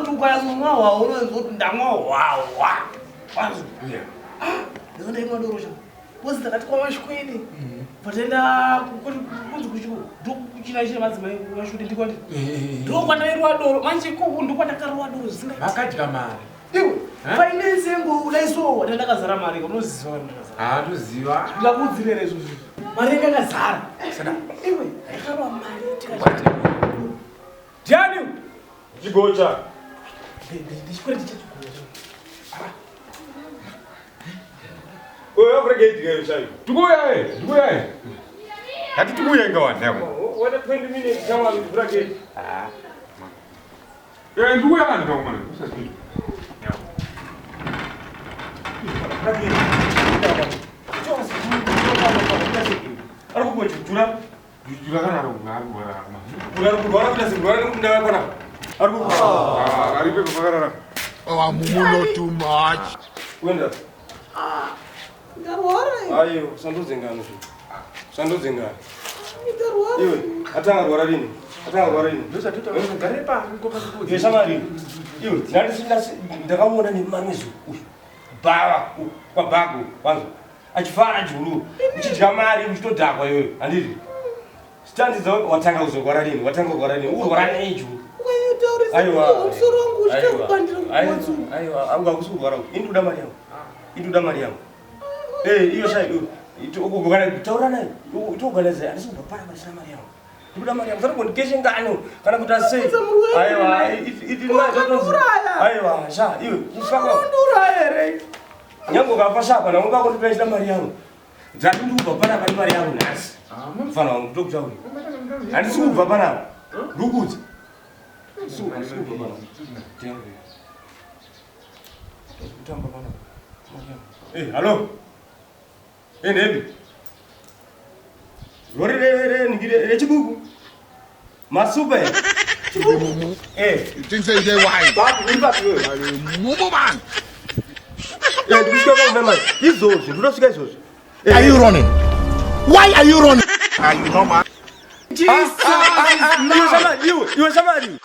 Ukanywa hwawa unonzwa kuti ndamwa hwawa. Wanzwa? Ah, ndizvo ndaimwa doro cha. Bozi ndakati kwamashwene. Pataenda kunzi kuchiko ndokuchina chine madzimai kumashwene ndiko ndi. Ndokwandairowa doro manje ikoko ndokwandakarowa doro zvisinga. Makadya mari. Iwe finance yangu udaiso ndakazara mari unoziva ndakazara. Ah, ndoziva. Ndakuudzira here izvozvo. Mari yanga yakazara. Saka Iwe ndakarova mari tikati. Ndiani? Chigocha. Ndichikwereti chechigocha. Oyo akurege idya shayi. Tikuya eh, tikuya eh. Hati tikuya inga wani yako. Wata 20 minutes kama kuvhura gate. Ah. Eh, ndikuya wani kwa mwana. Usazvizwa. Ari kugochura. Jujura kana rogara rogara. Ari kurwara kuita sekurwara nekunda kwana. Ari Ah, ari pepo pakarara. Oh, Mumu, not too much. kuenda. Ndarwara. Ayo, sandudze ngano. Sandudze ngano. Ndarwara. Iwe, atanga rwara rini? Atanga rwara rini? Ndozvatoita gare pa ngopa kuudza. Iwe shamwari. Iwe, ndati ndakamuona nemamwezo uyu. Bhava kwabhago wanzwa. Achifara juru, uchidya mari uchitodhakwa iwewe, handiti? Standi dza watanga kuzorwara rini? Watanga kurwara rini? Ukurwara nei juru? Ukanyataurisa musoro wangu uchitokupandira kugotsi. Aiwa, angu hakusi kurwara uku. Ini ndoda mari yangu. Ini ndoda mari yangu. Eh, iyo shai, iyo. Ito taura naye. Itoorganize, handisi kubva pana pasina mari yangu. Ndikuda mari yangu. Usati ngano kana kuti asei. Unopedza murwere Aiwa, here? iti mari Wakandiuraya. Aiwa, sha, iwe, usaka. Unondiuraya here? Nyange ukafa shapa na unga kundipesa mari yangu. Ndati ndikubva panapa nemari yangu nhasi. Mfana wangu ndokutaurira. Handisi kubva panapa. Ndikuudza. Handisi kubva panapa. Kutamba panapa. Eh, hallo. Eh, nhebi. Rori re rechibuku. Masupa here. Mumu. Eh, You think say they wise? papi uri papi wewe? Mumu man. Eh, ndikusvika kwa mama. Izvozvi, ndinotosvika izvozvi. Are you running? Why are you running? Are you normal? Jesus is Iwe Lord. shamwari, iwe, iwe shamwari.